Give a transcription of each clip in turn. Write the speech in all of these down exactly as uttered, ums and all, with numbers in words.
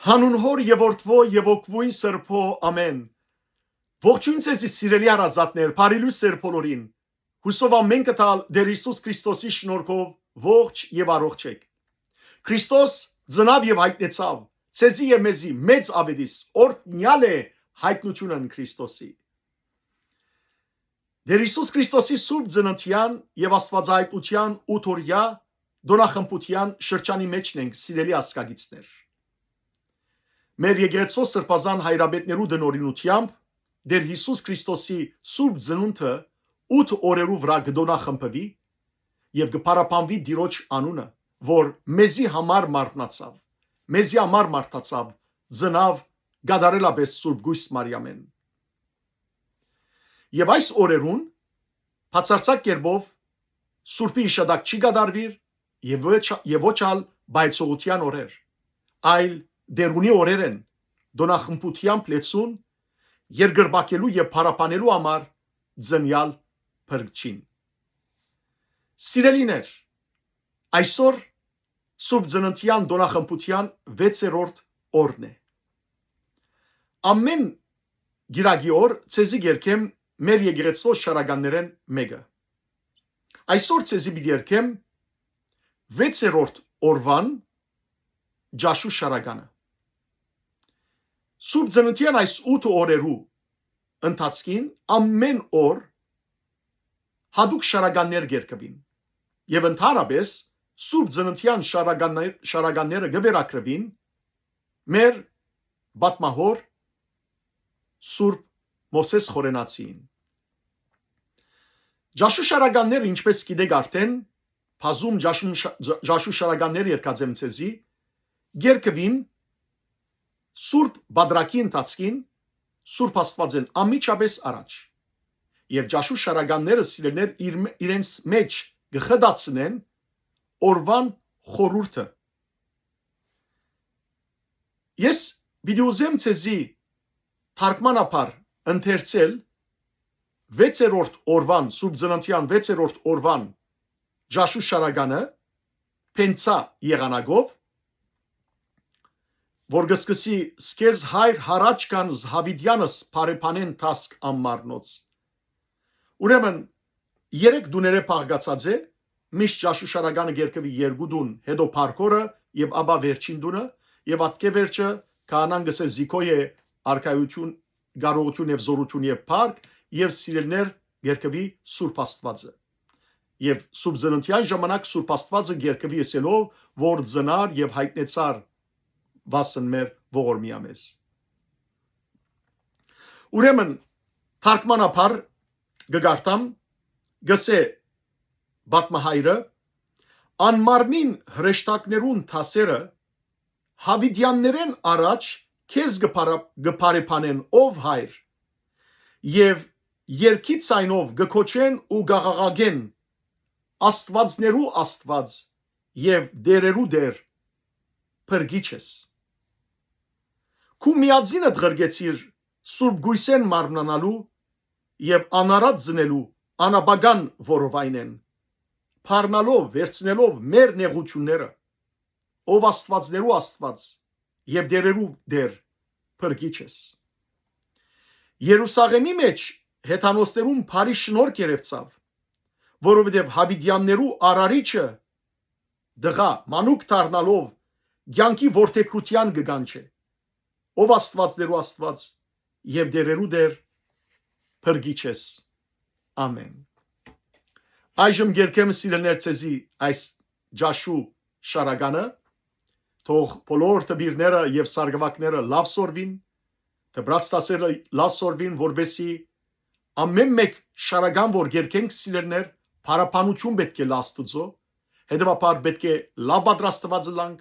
Հանուն Հօր եւ Որդւոյ եւ Հոգւոյն Սրբոյ, ամէն։ Ողջոյն ձեզի, սիրելի հարազատներ, բարի լոյս ձեր բոլորին։ Յուսով ամէնքը տալ Տէր Յիսուս Քրիստոսի շնորհքով ողջ եւ առողջ էք։ Քրիստոս ծնաւ եւ յայտնեցաւ, ձեզի եւ մեզի մեծ աւետիս օրհնեալ է յայտնութիւնն Քրիստոսի։ Տէր Յիսուս Քրիստոսի Սուրբ Ծննդեան եւ Աստուածայայտնութեան ութ օրեայ տօնախմբութեան շրջանի մէջն ենք, սիրելի ազգագիցներ։ Մեր եկեղեցւոյ սրբազան հայրապետներու տնօրինութեամբ Տէր Յիսուս Քրիստոսի Սուրբ Ծնունդը ութ օրերու վրայ կը տօնախմբուի եւ կը փառաբանուի Տիրոջ անունը, որ մեզի համար մարմնացաւ, մեզի համար մարդացաւ, ծնաւ կատարելապէս Սուրբ Կոյս Մարիամէն։ Եւ այս օրերուն բացարձակ կերպով Սուրբի յիշատակ չի կատարուիր եւ ոչ, եւ ոչ ալ պայծողութեան օրեր, այլ դերունի օրեր են, տօնախմբութեամբ լեցուն, երկրպագելու եւ փառաբանելու համար ծնեալ Փրկչին։ Սիրելիներ, այսօր Սուրբ Ծննդեան տօնախմբութեան վեցերորդ օրն է։ Ամէն կիրակի օր ձեզի կերգեմ մեր եկեղեցւոյ շարականներէն մէկը։ Այսօր ձեզի պիտի երգեմ վեցերորդ օրուան ճաշու շարականը։ Սուրբ Ծննդեան այս ութ օրերու ընթացքին ամէն օր յատուկ շարականներ կերգուին եւ ընդհանրապէս Սուրբ Ծննդեան շարականներ, շարականները կը վերագրուին մեր պատմահոր Սուրբ Մովսէս Խորենացիին։ Ճաշու շարականները, ինչպես գիտեք արդեն, բազում ճաշու շա-, ճ-, ճաշու շարականներ երգած եմ ձեզի, կերգուին Սուրբ Պատրակի ընթացքին Սուրբ Աստուածէն անմիջապէս առաջ։ Եւ ճաշու շարականները, սիրելիներ, իր մէ-, իրենց մէջ կը խտացնեն օրուան խորհուրդը։ Ես պիտի ուզեմ ձեզի թարգմանաբար ընթերցել վեցերորդ օրուան, Սուրբ Ծննդեան վեցերորդ օրուան ճաշու շարականը, Փենցա եղանակով, որ կը սկսի. «Սկեզ հայր յառաջ կան զհաւիտեանս բարեբանեն տասք անմարնոց»։ Ուրեմն, երեք տուներէ բաղկացած է, միշտ ճաշու շարականը կերգուի երկու տուն, հետո փառքորը եւ ապա վերջին տունը, եւ ատկէ վերջը քահանան կ'ըսէ. «Զիքոյ է արքայութիւն, կարողութիւն եւ զօրութիւն եւ փառք», եւ սիրելիներ, կերգուի Սուրբ Աստուածը։ Եւ Սուրբ Ծննդեան ժամանակ Սուրբ Աստուածը կերգուի ըսելով, որ ծնար եւ յայտնեցար վասն մեր ողորմիա մեզ։ Ուրեմն, թարգմանաբար կը կարդամ, կ'ըսէ պատմահայրը. «Անմարմին հրեշտակներուն դասերը յաւիտեաններէն առաջ քեզ կը փարա-, կը բարեբանեն, ով հայր, եւ երկի ձայնով կը կոչեն ու կ'աղաղակեն. "Աստուածներու Աստուած եւ տէրերու Տէր, Փրկիչ ես"։ Քու միածինդ ղրկեցիր Սուրբ Կոյսէն մարմնանալու եւ անարատ ծնելու անապական որովայնէն, փառնալով, վերցնելով մեր նեղութիւնները, ով Աստուածներու Աստուած եւ տէրերու Տէր, Փրկիչ ես։ Երուսաղէմի մէջ հեթանոսներուն բարի շնորհք երեւցաւ, որովհետեւ յաւիտեաններու Արարիչը տղայ, մանուկ դառնալով, կեանքի որդեգրութեան կը կանչէ. "Ով Աստուածներու Աստուած եւ տէրերու Տէր, Փրկիչ ես"։ Ամէն։ Այժմ կերգեմ, սիրելիներ, ձեզի այս ճաշու շարականը, թող բոլոր դպիրները եւ սարկուակները լաւ սորվին, դպրաց դասերը լաւ սորվին, որպեսզի ամէն մէկ շարական որ կերգենք, սիրելիներ, փառաբանութիւն պէտք է լա Աստուծոյ, հետեւաբար պէտք է լաւ պատրաստուած ըլանք,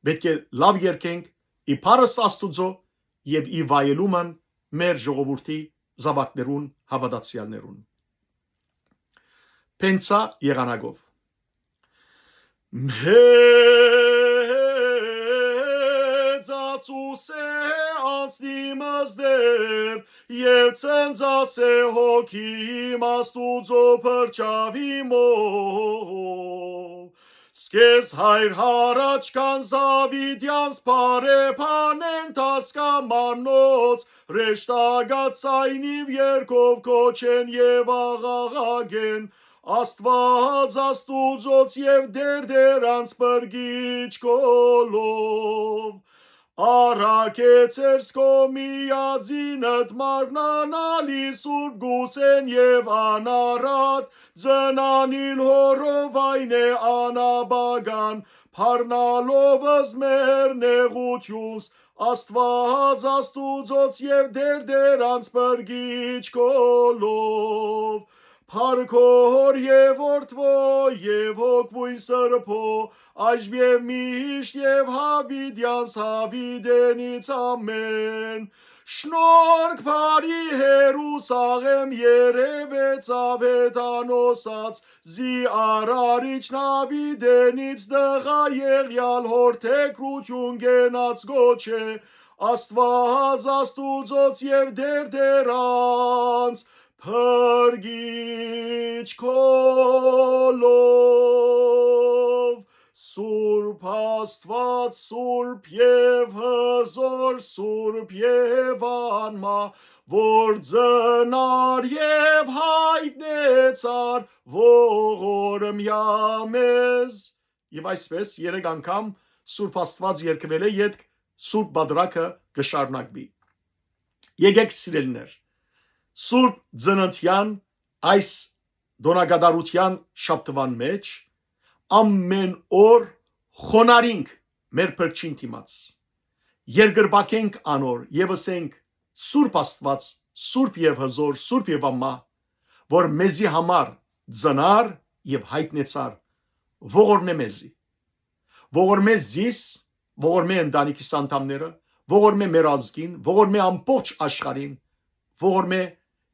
պէտք է լաւ երգենք, ի փառս Աստուծոյ եւ ի վայելումն մեր ժողովուրդի զաւակներուն, հաւատացեալներուն։ Փենցա եղանակով։ Մեծացուս է անձնիմս Տէր, եւ ցնծաս է հոգիմ Աստուծոյ փրչաւ իմով։ Քեզ, Հայր, յառաջ քան Զաւիթեանց, բարեբանեն տասկամանոց, հրեշտակաց ձայնիւ երկով կոչեն եւ աղաղակեն. Աստուած Աստուծոց եւ Տէր Տէրանց փրկիչ քոլով։ Առաքեցես քո միածինդ մառնանալի Սուրբ Կուսեն եւ անառատ ծնանիլ հորով այն է անաբական, փառնալով զմեր նեղութիւնս, Աստուած Աստուծոց եւ Տէր Տէրանց փրկիչ քոլով։ Փառք Հօր եւ Որդւոյ եւ Հոգւոյն Սրբոյ, այժմ եւ միշտ եւ յաւիտեանց յաւիտենից, ամէն։ Շնորհք բարի հեռու սաղեմ երեւեցաւ հեթանոսաց, զի Արարիչն յաւիտենից տղայ եղեալ Հօր թեքրութիւն կենաց կոչէ, Աստուած Աստուծոց եւ Տէր Տէրանց փրկիչ քոլով։ Սուրբ Աստուած, սուրբ եւ հզօր, սուրբ եւ անմահ, որ ծնար եւ յայտնեցար ողորմեայ մեզ։ Եւ այսպէս երեք անգամ Սուրբ Աստուած երգուելէ ետք Սուրբ Պատրակը կը շարունակուի։ Եկէք, սիրելիներ, Սուրբ Ծննդեան այս տօնակատարութեան շաբթուան մէջ ամէն օր խոնարհինք մեր Փրկչին դիմաց, երկրպագենք անոր եւ ըսենք. Սուրբ Աստուած, սուրբ եւ հզօր, սուրբ եւ անմահ, որ մեզի համար ծնար եւ յայտնեցար, ողորմէ մեզի, ողորմէ զիս, ողորմէ ընտանիքիս անդամները, ողորմէ մեր ազգին, ողորմէ ամբողջ աշխարհին, ողորմէ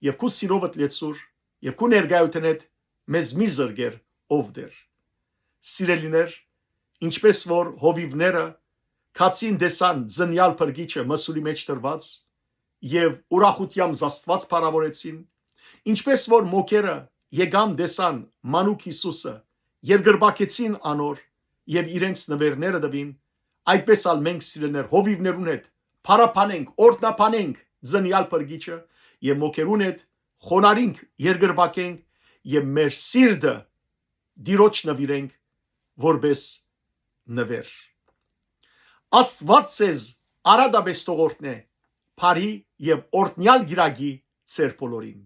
եւ քու սիրովդ լեցուր եւ քու ներկայութենէդ մեզ մի զրկեր, ով Տէր։ Սիրելիներ, ինչպէս որ հովիւները գացին, տեսան ծնեալ Փրկիչը մսուրի մէջ դրուած եւ ուրախութեամբ Աստուած փառաւորեցին, ինչպէս որ մոգերը եկան, տեսան մանուկ Յիսուսը, երկրպագեցին անոր եւ իրենց նուէրները տուին, այդպէս ալ մենք, սիրելիներ, հովիւներուն հետ փառաբանենք, օրհնաբանենք ծնեալ Փրկիչը եւ մոգերուն հետ խոնարհինք, երկրպագենք եւ մեր սիրտը Տիրոջ նուիրենք որպէս նուէր։ Աստուած ձեզ արատապէս թող օրհնէ, բարի եւ օրհնեալ կիրակի ձեր բոլորին։